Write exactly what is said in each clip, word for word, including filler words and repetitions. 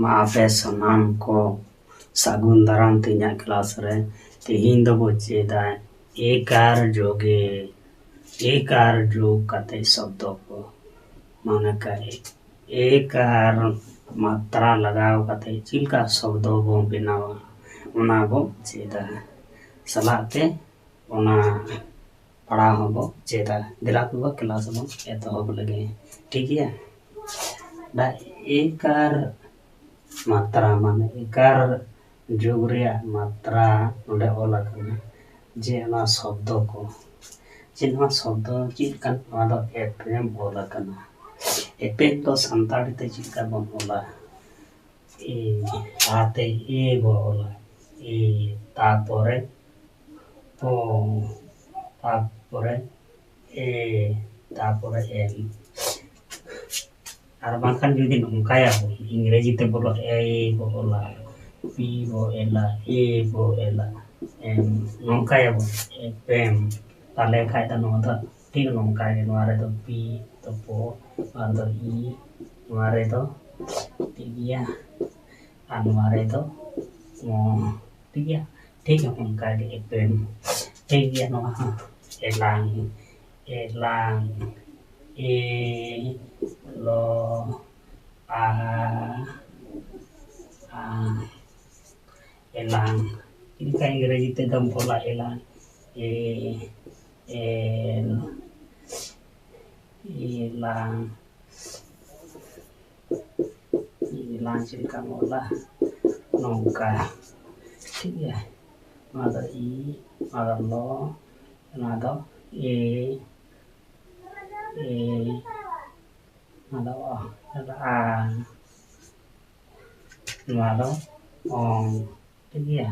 ᱢᱟ ᱟᱯᱮ ᱥᱟᱱᱟᱢ ᱠᱚ ᱥᱟᱹᱜᱩᱱ ᱫᱟᱨᱟᱢ ᱛᱮ ᱤᱧᱟᱹᱜ ᱠᱞᱟᱥ ᱨᱮ᱾ ᱛᱮᱦᱮᱧ ᱫᱚᱵᱚ ᱪᱮᱫᱟ ᱮᱠᱟᱨ ᱡᱳᱜᱮ, ᱮᱠᱟᱨ ᱡᱳᱜᱽ ᱠᱟᱛᱮ ᱥᱚᱵᱫᱚ ᱠᱚ, ᱢᱟᱱᱮ ᱠᱟᱭ ᱮᱠᱟᱨ ᱢᱟᱛᱨᱟ ᱞᱟᱜᱟᱣ ᱠᱟᱛᱮ ᱪᱮᱫ ᱞᱮᱠᱟ ᱥᱚᱵᱫᱚ ᱵᱚ ᱵᱮᱱᱟᱣᱟ, ᱚᱱᱟ ᱵᱚ ᱪᱮᱫᱟ᱾ ᱥᱟᱞᱟᱜ ᱛᱮ ᱚᱱᱟ ᱯᱟᱲᱦᱟᱣ ᱦᱚᱸᱵᱚ ᱪᱮᱫᱟ᱾ ᱫᱮᱞᱟ ᱛᱚᱵᱮ ᱠᱞᱟᱥ ᱵᱚᱱ ᱮᱛᱚᱦᱚᱵ ᱞᱮᱜᱮ, ᱴᱷᱤᱠ ᱜᱮᱭᱟ? ᱫᱟ ᱮᱠᱟᱨ ᱢᱟᱛᱨᱟ, ᱢᱟᱱᱮ ᱮᱠᱟᱨ ᱡᱳᱜᱽ ᱨᱮᱭᱟᱜ ᱢᱟᱛᱨᱟ ᱱᱚᱰᱮ ᱚᱞ ᱟᱠᱟᱱᱟ, ᱡᱮ ᱚᱱᱟ ᱥᱚᱵᱫᱚ ᱠᱚ, ᱡᱮ ᱱᱚᱣᱟ ᱥᱚᱵᱫᱚ ᱪᱮᱫ ᱠᱟᱱ, ᱱᱚᱣᱟ ᱫᱚ ᱮᱯᱮᱢ ᱚᱞ ᱟᱠᱟᱱᱟ᱾ ᱮᱯᱮᱢ ᱫᱚ ᱥᱟᱱᱛᱟᱲᱤ ᱛᱮ ᱪᱮᱫ ᱞᱮᱠᱟ ᱵᱚᱱ ᱚᱞᱟ? ᱮ, ᱟ ᱛᱮ ᱮ ᱵᱚ ᱚᱞᱟ, ᱮ, ᱛᱟᱨᱯᱚᱨᱮ ᱚ, ᱛᱟᱨᱯᱚᱨᱮ ᱮ, ᱛᱟᱨᱯᱚᱨᱮ ᱮᱢ᱾ ᱟᱨ ᱵᱟᱝᱠᱷᱟᱱ ᱡᱩᱫᱤ ᱱᱚᱝᱠᱟᱭᱟᱵᱚᱱ, ᱤᱝᱨᱮᱡᱤ ᱛᱮ ᱵᱚᱞᱚ ᱮ ᱵᱚ ᱚᱞᱟ, ᱯᱤ ᱵᱚ ᱮᱞᱟ, ᱮ ᱵᱚ ᱮᱞᱟ, ᱮᱢ, ᱱᱚᱝᱠᱟᱭᱟᱵᱚᱱ, ᱮᱯᱮᱢ, ᱛᱟᱦᱞᱮ ᱠᱷᱟᱡ ᱫᱚ ᱱᱚᱣᱟ ᱫᱚ ᱴᱷᱤᱠ ᱱᱚᱝᱠᱟ ᱜᱮ, ᱱᱚᱣᱟ ᱨᱮᱫᱚ ᱯᱤ, ᱛᱚᱯᱚ, ᱱᱚᱣᱟ ᱨᱮᱫᱚ ᱤ, ᱱᱚᱣᱟ ᱨᱮᱫᱚ ᱴᱷᱤᱠ ᱜᱮᱭᱟ, ᱟᱨ ᱱᱚᱣᱟ ᱨᱮᱫᱚ ᱢᱚ, ᱴᱷᱤᱠ ᱜᱮᱭᱟ᱾ ᱴᱷᱤᱠ ᱚᱱᱠᱟ ᱜᱮ ᱮᱯᱮᱢ, ᱴᱷᱤᱠ ᱜᱮᱭᱟ᱾ ᱱᱚᱣᱟ ᱦᱚᱸ ᱮᱞᱟᱝ, ᱮᱞᱟᱝ, ᱮ, ᱞᱚ, ᱟ, ᱟ, ᱮᱞᱟᱝ᱾ ᱪᱮᱫ ᱞᱮᱠᱟ ᱤᱝᱨᱮᱡᱤ ᱛᱮᱫᱚᱢ ᱚᱞᱟ ᱮᱞᱟᱝ? ᱮ, ᱮᱞ, ᱮᱞᱟᱝ, ᱮᱞᱟᱝ ᱪᱮᱫ ᱞᱮᱠᱟᱢ ᱚᱞᱟ? ᱱᱚᱝᱠᱟ, ᱴᱷᱤᱠ ᱜᱮᱭᱟ᱾ ᱱᱚᱣᱟ ᱫᱚ ᱤ, ᱱᱚᱣᱟ ᱫᱚ ᱞᱚ, ᱱᱚᱣᱟ ᱫᱚ ᱮ, ᱮ, ᱱᱚᱣᱟ ᱫᱚ ᱚ, ᱱᱚᱣᱟ ᱫᱚ ᱟ, ᱱᱚᱣᱟ ᱫᱚ ᱚᱝ, ᱴᱷᱤᱠ ᱜᱮᱭᱟ᱾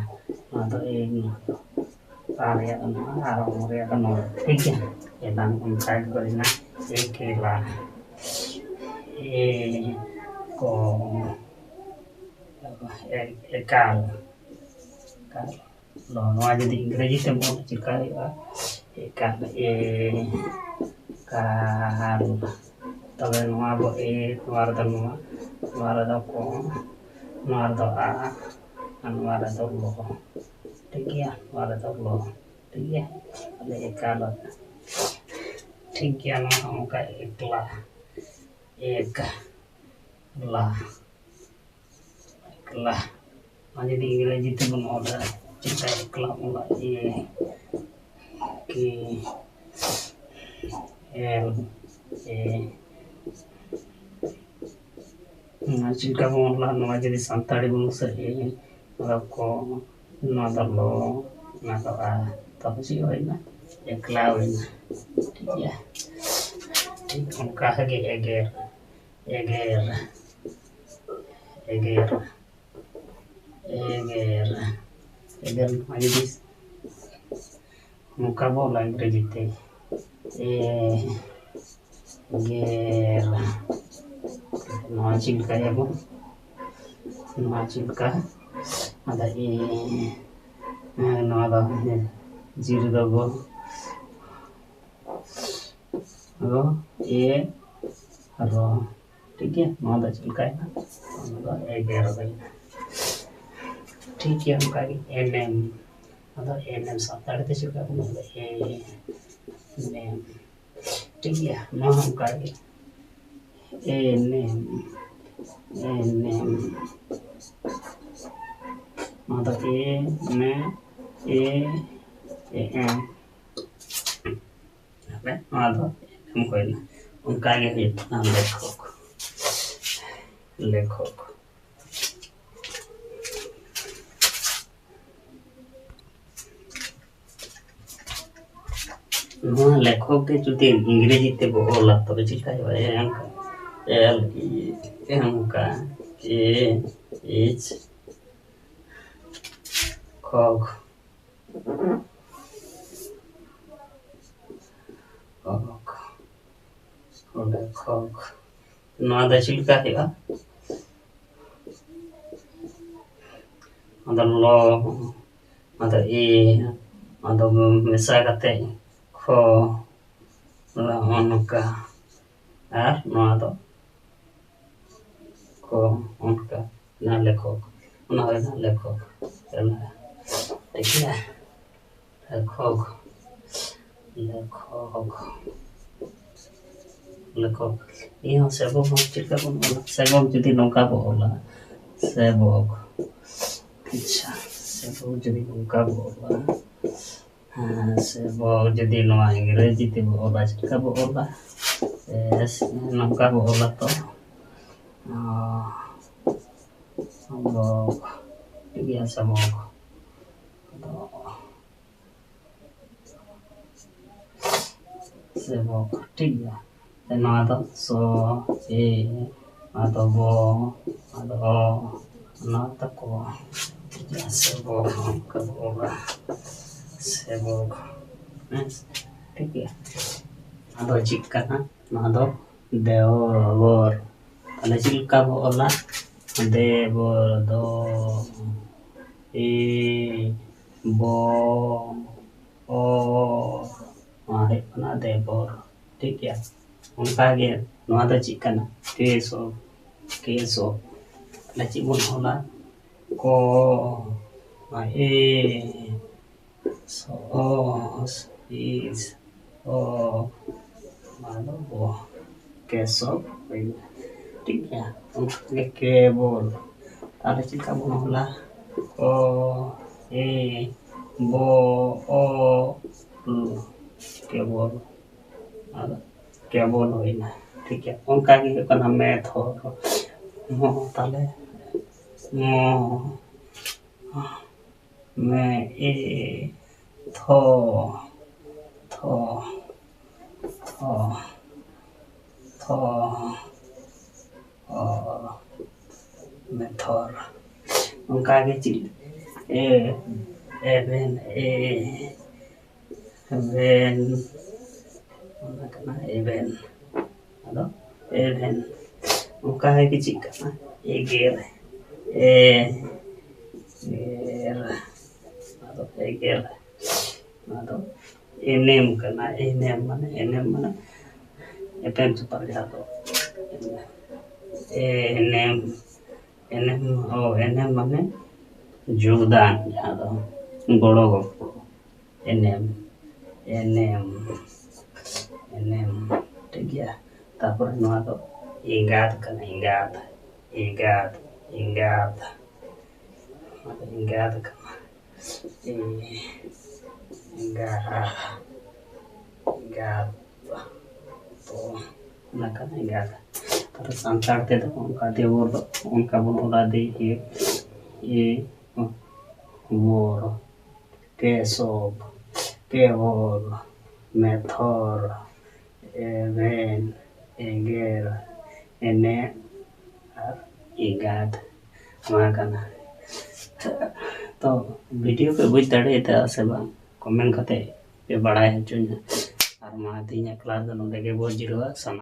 ᱱᱚᱣᱟ ᱫᱚ ᱮ, ᱱᱚᱣᱟ ᱫᱚ ᱟ ᱨᱮᱭᱟᱜ ᱫᱚ ᱱᱚᱣᱟ ᱟᱨ ᱚᱝ ᱨᱮᱭᱟᱜ ᱫᱚ ᱱᱚᱣᱟ, ᱴᱷᱤᱠ ᱜᱮᱭᱟ᱾ ᱮᱞᱟᱝ ᱚᱱᱠᱟ ᱜᱮ ᱦᱩᱭᱱᱟ, ᱮᱠᱮᱞᱟ, ᱮ, ᱠᱚ, ᱮ-, ᱮᱠᱟᱞ, ᱮᱠᱟᱞ᱾ ᱱᱚᱣᱟ ᱡᱩᱫᱤ ᱤᱝᱨᱮᱡᱤ ᱛᱮᱢ ᱚᱞ ᱪᱤᱠᱟ ᱦᱩᱭᱩᱜᱼᱟ? ᱮᱠᱟᱞ, ᱮ, ᱠᱟᱞ᱾ ᱛᱚᱵᱮ ᱱᱚᱣᱟ ᱵᱚ ᱮ, ᱱᱚᱣᱟ ᱨᱮᱫᱚ ᱱᱚᱣᱟ, ᱱᱚᱣᱟ ᱨᱮᱫᱚ ᱠᱚ, ᱱᱚᱣᱟ ᱨᱮᱫᱚ ᱟ, ᱟᱨ ᱱᱚᱣᱟ ᱨᱮᱫᱚ ᱞᱚ᱾ ᱴᱷᱤᱠ ᱜᱮᱭᱟ, ᱱᱚᱣᱟ ᱨᱮᱫᱚ ᱞᱚ᱾ ᱴᱷᱤᱠ ᱜᱮᱭᱟ, ᱟᱞᱮ ᱮᱠᱟᱞ᱾ ᱴᱷᱤᱠ ᱜᱮᱭᱟ, ᱱᱚᱣᱟ ᱦᱚᱸ ᱚᱱᱠᱟ ᱮᱠᱞᱟ, ᱮᱠ, ᱞᱟ, ᱮᱠᱞᱟ᱾ ᱱᱚᱣᱟ ᱡᱩᱫᱤ ᱤᱝᱨᱮᱡᱤ ᱛᱮᱵᱚᱱ ᱚᱞᱟ, ᱪᱮᱫᱠᱟ ᱮᱠᱞᱟ ᱚᱞᱟ, ᱮ, ᱠᱮ, ᱮᱞ, ᱮ, ᱱᱚᱣᱟ ᱪᱮᱫ ᱞᱮᱠᱟ ᱵᱚᱱ ᱚᱞᱟ? ᱱᱚᱣᱟ ᱡᱩᱫᱤ ᱥᱟᱱᱛᱟᱲᱤ ᱵᱚᱱ ᱩᱥᱟᱹᱨᱟ, ᱱᱚᱣᱟ ᱫᱚ ᱠᱚ, ᱱᱚᱣᱟ ᱫᱚ ᱞᱚ, ᱱᱚᱣᱟ ᱫᱚ ᱟ, ᱛᱚᱵᱮ ᱪᱮᱫ ᱦᱩᱭᱱᱟ? ᱮᱠᱞᱟ ᱦᱩᱭᱱᱟ᱾ ᱴᱷᱤᱠ ᱜᱮᱭᱟ, ᱴᱷᱤᱠ ᱚᱱᱠᱟ ᱜᱮ ᱮᱜᱮᱨ, ᱮᱜᱮᱨ, ᱮᱜᱮᱨ, ᱮᱜᱮᱨ, ᱮᱜᱮᱨ ᱱᱚᱣᱟ ᱡᱩᱫᱤ ᱱᱚᱝᱠᱟ ᱵᱚ ᱚᱞᱟ ᱤᱝᱨᱮᱡᱤ ᱛᱮ, ᱮ, ᱜᱮᱨ᱾ ᱱᱚᱣᱟ ᱪᱮᱫ ᱞᱮᱠᱟᱭᱟᱵᱚ? ᱱᱚᱣᱟ ᱪᱮᱫ ᱞᱮᱠᱟ? ᱟᱫᱚ ᱮ, ᱦᱮᱸ, ᱱᱚᱣᱟ ᱫᱚ ᱡᱤᱨ ᱫᱚᱵᱚ, ᱟᱫᱚ ᱮ, ᱨᱚ᱾ ᱴᱷᱤᱠ ᱜᱮᱭᱟ, ᱱᱚᱣᱟ ᱫᱚ ᱪᱮᱫ ᱞᱮᱠᱟᱭᱮᱱᱟ? ᱱᱚᱣᱟ ᱫᱚ ᱮᱜᱮᱨ ᱦᱩᱭᱱᱟ᱾ ᱴᱷᱤᱠ ᱜᱮᱭᱟ, ᱚᱱᱠᱟ ᱜᱮ ᱮᱱᱮᱢ, ᱟᱫᱚ ᱮᱱᱮᱢ ᱥᱟᱱᱛᱟᱲᱤ ᱛᱮ ᱪᱮᱫ ᱞᱮᱠᱟ ᱵᱚᱱ ᱚᱞᱟ? ᱮ, ᱱᱮᱢ᱾ ᱴᱷᱤᱠ ᱜᱮᱭᱟ, ᱱᱚᱣᱟ ᱦᱚᱸ ᱚᱱᱠᱟ ᱜᱮ ᱮᱱᱮᱢ, ᱮᱱᱮᱢ᱾ ᱱᱚᱣᱟ ᱫᱚ ᱮ, ᱱᱮ, ᱮ, ᱮ, ᱮᱢ᱾ ᱛᱟᱦᱞᱮ ᱱᱚᱣᱟ ᱫᱚ ᱮᱱᱮᱢ ᱦᱩᱭᱱᱟ᱾ ᱚᱱᱠᱟ ᱜᱮ ᱦᱩᱭᱩᱜ ᱠᱟᱱᱟ ᱞᱮᱠᱷᱚᱠ, ᱞᱮᱠᱷᱚᱠ᱾ ᱱᱚᱣᱟ ᱞᱮᱠᱷᱚᱠ ᱜᱮ ᱡᱩᱫᱤ ᱤᱝᱨᱮᱡᱤ ᱛᱮᱵᱚ ᱚᱞᱟ, ᱛᱚᱵᱮ ᱪᱮᱫ ᱞᱮᱠᱟ ᱦᱩᱭᱩᱜᱼᱟ? ᱮᱢ, ᱮᱞ, ᱤ, ᱮᱢ, ᱠᱟ, ᱮ, ᱮᱪ, ᱠᱷᱚᱠ, ᱠᱷᱚᱠ, ᱚᱸᱰᱮ ᱠᱷᱚᱠ᱾ ᱱᱚᱣᱟ ᱫᱚ ᱪᱮᱫ ᱞᱮᱠᱟ ᱦᱩᱭᱩᱜᱼᱟ? ᱟᱫᱚ ᱞᱚ, ᱟᱫᱚ ᱮ, ᱟᱫᱚ ᱢᱮᱥᱟ ᱠᱟᱛᱮ ᱠᱷᱚ, ᱱᱚᱜᱼᱚ ᱱᱚᱝᱠᱟ᱾ ᱟᱨ ᱱᱚᱣᱟ ᱫᱚ ᱠᱚ ᱚᱱᱠᱟ᱾ ᱞᱮᱠᱷᱚᱠ, ᱚᱱᱟ ᱦᱩᱭᱱᱟ ᱞᱮᱠᱷᱚᱠ᱾ ᱴᱷᱤᱠ ᱜᱮᱭᱟ, ᱞᱮᱠᱷᱚᱠ, ᱞᱮᱠᱷᱚᱠ, ᱞᱮᱠᱷᱚᱠ᱾ ᱤᱧ ᱦᱚᱸ ᱥᱮᱵᱚᱠ ᱦᱚᱸ ᱪᱮᱫ ᱞᱮᱠᱟ ᱵᱚᱱ ᱚᱞᱟ? ᱥᱮᱵᱚᱠ ᱡᱩᱫᱤ ᱱᱚᱝᱠᱟ ᱵᱚ ᱚᱞᱟ, ᱥᱮᱵᱚᱠ, ᱟᱪᱪᱷᱟ, ᱥᱮᱵᱚᱠ ᱡᱩᱫᱤ ᱱᱚᱝᱠᱟ ᱵᱚ ᱚᱞᱟ, ᱦᱮᱸ, ᱥᱮᱵᱚᱠ ᱡᱩᱫᱤ ᱱᱚᱣᱟ ᱤᱝᱨᱮᱡᱤ ᱛᱮᱵᱚ ᱚᱞᱟ, ᱪᱮᱫ ᱞᱮᱠᱟ ᱵᱚ ᱚᱞᱟ? ᱮᱥ, ᱱᱚᱝᱠᱟ ᱵᱚ ᱚᱞᱟ ᱛᱚ, ᱚ, ᱥᱮᱵᱚᱠ, ᱴᱷᱤᱠ ᱜᱮᱭᱟ, ᱥᱮᱵᱚᱠ᱾ ᱟᱫᱚ ᱥᱮᱵᱚᱠ, ᱴᱷᱤᱠ ᱜᱮᱭᱟ᱾ ᱱᱚᱣᱟ ᱫᱚ ᱥᱚ, ᱮ, ᱱᱚᱣᱟ ᱫᱚ ᱵᱚ, ᱱᱚᱣᱟ ᱫᱚ ᱚ, ᱱᱚᱣᱟ ᱫᱚ ᱠᱚ᱾ ᱴᱷᱤᱠ ᱜᱮᱭᱟ, ᱥᱮᱵᱚᱠ, ᱱᱚᱝᱠᱟ ᱵᱚ ᱚᱞᱟ᱾ ᱥᱮᱵᱚᱠ, ᱦᱮᱸ, ᱴᱷᱤᱠ ᱜᱮᱭᱟ᱾ ᱟᱫᱚ ᱪᱮᱫ ᱠᱟᱱᱟ? ᱱᱚᱣᱟ ᱫᱚ ᱫᱮᱣᱚᱨ᱾ ᱛᱟᱦᱞᱮ ᱪᱮᱫ ᱞᱮᱠᱟ ᱵᱚ ᱚᱞᱟ? ᱫᱮᱵᱚᱨ, ᱫᱚ, ᱮ, ᱵᱚ, ᱚ, ᱱᱚᱣᱟ ᱦᱩᱭᱩᱜ ᱠᱟᱱᱟ ᱫᱮᱵᱚᱨ᱾ ᱴᱷᱤᱠ ᱜᱮᱭᱟ, ᱚᱱᱠᱟᱜᱮ ᱱᱚᱣᱟ ᱫᱚ ᱪᱮᱫ ᱠᱟᱱᱟ? ᱠᱮᱥᱚ, ᱠᱮᱥᱚ᱾ ᱛᱟᱦᱞᱮ ᱪᱮᱫ ᱵᱚᱱ ᱚᱞᱟ? ᱠᱚ, ᱱᱚᱣᱟ ᱮ, ᱥᱚ, ᱤᱥ, ᱚ, ᱱᱚᱣᱟ ᱫᱚ ᱵᱚ, ᱠᱮᱥᱚᱵ ᱦᱩᱭᱱᱟ᱾ ᱴᱷᱤᱠ ᱜᱮᱭᱟ, ᱚᱱᱠᱟᱜᱮ ᱠᱮᱵᱚᱞ᱾ ᱛᱟᱦᱞᱮ ᱪᱮᱫ ᱞᱮᱠᱟ ᱵᱚᱱ ᱚᱞᱟ? ᱠᱚ, ᱮ, ᱵᱚ, ᱚ, ᱞ, ᱠᱮᱵᱚᱞ᱾ ᱟᱫᱚ ᱠᱮᱵᱚᱞ ᱦᱩᱭᱱᱟ᱾ ᱴᱷᱤᱠ ᱜᱮᱭᱟ, ᱚᱱᱠᱟ ᱜᱮ ᱦᱩᱭᱩᱜ ᱠᱟᱱᱟ ᱢᱮ, ᱛᱷᱚ, ᱢᱚ᱾ ᱛᱟᱦᱞᱮ ᱢᱚ, ᱢᱮ, ᱮ, ᱛᱷᱚ, ᱛᱷᱚ, ᱛᱷᱚ, ᱛᱷᱚ, ᱚ, ᱢᱮ, ᱛᱷᱚᱨ᱾ ᱚᱱᱠᱟ ᱜᱮ ᱪᱮᱫ? ᱮ, ᱮᱵᱷᱮᱱ, ᱮ, ᱮᱵᱷᱮᱱ, ᱚᱱᱟ ᱠᱟᱱᱟ ᱮᱵᱷᱮᱱ᱾ ᱟᱫᱚ ᱮᱵᱷᱮᱱ᱾ ᱚᱱᱠᱟ ᱜᱮ ᱪᱮᱫ ᱠᱟᱱᱟ? ᱮᱜᱮᱨ᱾ ᱮ, ᱜᱮᱨ᱾ ᱟᱫᱚ ᱮᱜᱮᱨ᱾ ᱟᱫᱚ ᱮᱱᱮᱢ ᱠᱟᱱᱟ᱾ ᱮᱱᱮᱢ ᱢᱟᱱᱮ, ᱮᱱᱮᱢ ᱢᱟᱱᱮ ᱮᱯᱮᱢ ᱪᱟᱯᱟᱞ, ᱡᱟᱦᱟᱸ ᱫᱚ ᱮᱱᱮᱢ᱾ ᱮᱱᱮᱢ, ᱚ, ᱮᱱᱮᱢ ᱢᱟᱱᱮ ᱡᱳᱜᱽᱫᱟᱱ, ᱡᱟᱦᱟᱸ ᱫᱚ ᱜᱚᱲᱚ ᱜᱚᱯᱚᱲᱚ᱾ ᱮᱱᱮᱢ, ᱮᱱᱮᱢ, ᱮᱱᱮᱢ᱾ ᱴᱷᱤᱠ ᱜᱮᱭᱟ᱾ ᱛᱟᱨᱯᱚᱨᱮ ᱱᱚᱣᱟ ᱫᱚ ᱮᱸᱜᱟᱛ ᱠᱟᱱᱟ, ᱮᱸᱜᱟᱛ, ᱮᱸᱜᱟᱛ, ᱮᱸᱜᱟᱛ᱾ ᱱᱚᱣᱟ ᱫᱚ ᱮᱸᱜᱟᱛ ᱠᱟᱱᱟ᱾ ᱮ, ᱮᱸᱜᱟ, ᱮᱸᱜᱟᱛ᱾ ᱛᱚ, ᱚᱱᱟ ᱠᱟᱱᱟ ᱮᱸᱜᱟᱛ᱾ ᱟᱨ ᱥᱟᱱᱛᱟᱲ ᱛᱮᱫᱚ ᱚᱱᱠᱟ ᱫᱮᱵᱚᱨ ᱫᱚ ᱚᱱᱠᱟ ᱵᱚᱱ ᱚᱞᱟ, ᱫᱮ, ᱮ, ᱮ, ᱵᱚᱨ, ᱠᱮᱥᱚᱵ, ᱠᱮᱵᱚᱞ, ᱢᱮᱛᱷᱚᱨ, ᱮᱵᱷᱮᱱ, ᱮᱜᱮᱨ, ᱮᱱᱮᱡ ᱟᱨ ᱮᱸᱜᱟᱛ᱾ ᱱᱚᱣᱟ ᱠᱟᱱᱟ᱾ ᱛᱚ, ᱵᱷᱤᱰᱤᱭᱳ ᱯᱮ ᱵᱩᱡᱽ ᱫᱟᱲᱮᱭᱟᱫᱟ ᱥᱮ ᱵᱟᱝ? ᱠᱚᱢᱮᱱᱴ ᱠᱟᱛᱮ ᱯᱮ ᱵᱟᱲᱟᱭ ᱦᱚᱪᱚᱧᱟ᱾ ᱟᱨ ᱢᱟ, ᱛᱮᱦᱮᱧᱟᱜ ᱠᱞᱟᱥ ᱫᱚ ᱱᱚᱰᱮ ᱜᱮ ᱵᱚ ᱡᱤᱨᱟᱹᱜᱼᱟ᱾ ᱥᱟᱱᱟᱢ